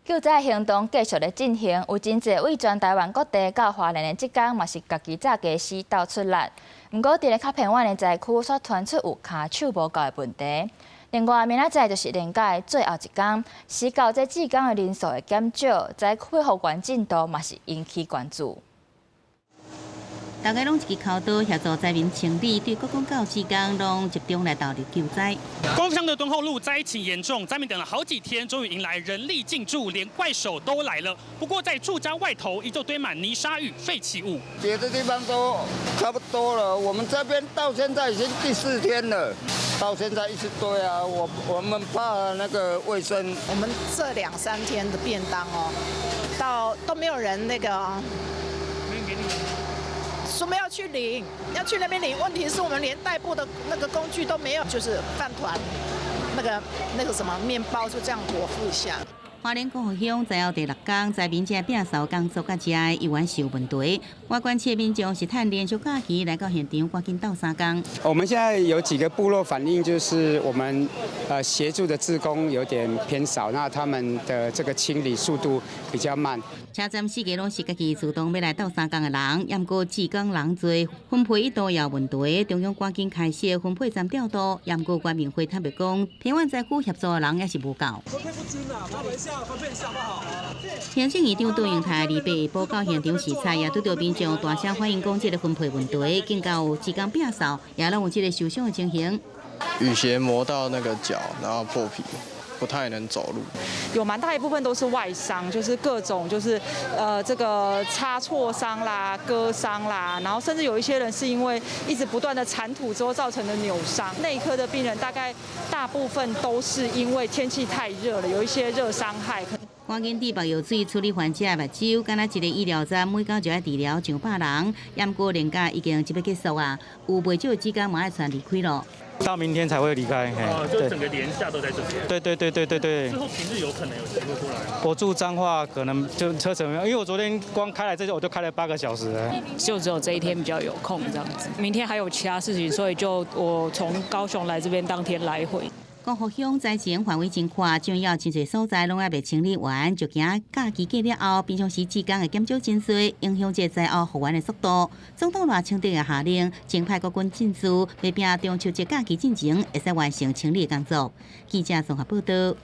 救災行動繼續咧進行，有真濟位全台灣各地到花蓮的志工嘛是家己紮家私鬥出力。毋過，佇咧較偏遠的災區，煞傳出有跤手無夠的問題。另外，明仔載就是連假的最後一工，時到這志工的人數會減少，災區的復原進度嘛是引起關注。大家攏一支剾刀協助災民清理，對各國到志工攏集中來投入救災。光復鄉的敦厚路災情嚴重，災民等了好幾天，終於迎來人力進駐，連怪手都來了。不過在住家外頭依舊堆滿泥沙與廢棄物。別的地方都差不多了，我們這邊到現在已經第四天了，到現在一直堆啊，我們怕那個衛生。我們這兩三天的便當哦，到都沒有人那個。說沒要去領，要去那邊領。問題是我們連代步的那個工具都沒有，就是飯糰，那個什麼麵包，就這樣果腹一下。花蓮光復鄉災後第六工，災民這摒掃工作佮食的猶原是有問題。外縣市民眾是趁連續假期來到現場，趕緊鬥相共。我們現在有幾個部落反映，就是我們協助的志工有點偏少，那他們的這個清理速度比較慢。車站四个攏是家己主動欲來鬥相共的人，毋過志工人濟，分配一度也有問題。中央趕緊開設分配站調度，毋過關明輝坦白講，偏遠災區協助的人也是無夠。分配不均啊，麻煩一下，分配一下好不好？行政院長杜英台禮拜報告現場視察，也拄著民眾大聲反映講這个分配問題，更加有志工摒掃，也攏有這个受傷的情形。雨鞋磨到那個腳，然後破皮。不太能走路。有蠻大一部分都是外傷，就是各種就是這個擦挫傷啦、割傷啦，然後甚至有一些人是因為一直不斷的鏟土之後造成的扭傷。內科的病人大概大部分都是因為天氣太熱了，有一些熱傷害。趕緊注目藥水處理患者的目睭，敢若一个醫療站每工就愛治療上百人，毋過連假已經就欲結束啊，有袂少志工嘛愛傳離開咯。到明天才會離開。哦，就整個連假都在這邊。對對對對對對。之後平日有可能有機會過來。我住彰化，可能就車程，因為我昨天光開來這我就開了8個小時。就只有這一天比較有空這樣子，明天還有其他事情，所以就我從高雄來這邊當天來回。光復鄉災情範圍真闊，重要真濟所在攏猶未清理完，就驚假期過了後，平常時志工會減少真濟，影響這災後復原的速度。總統賴清德也下令，增派國軍進駐，欲拚中秋節假期進前，會使完成清理工作。記者綜合報道。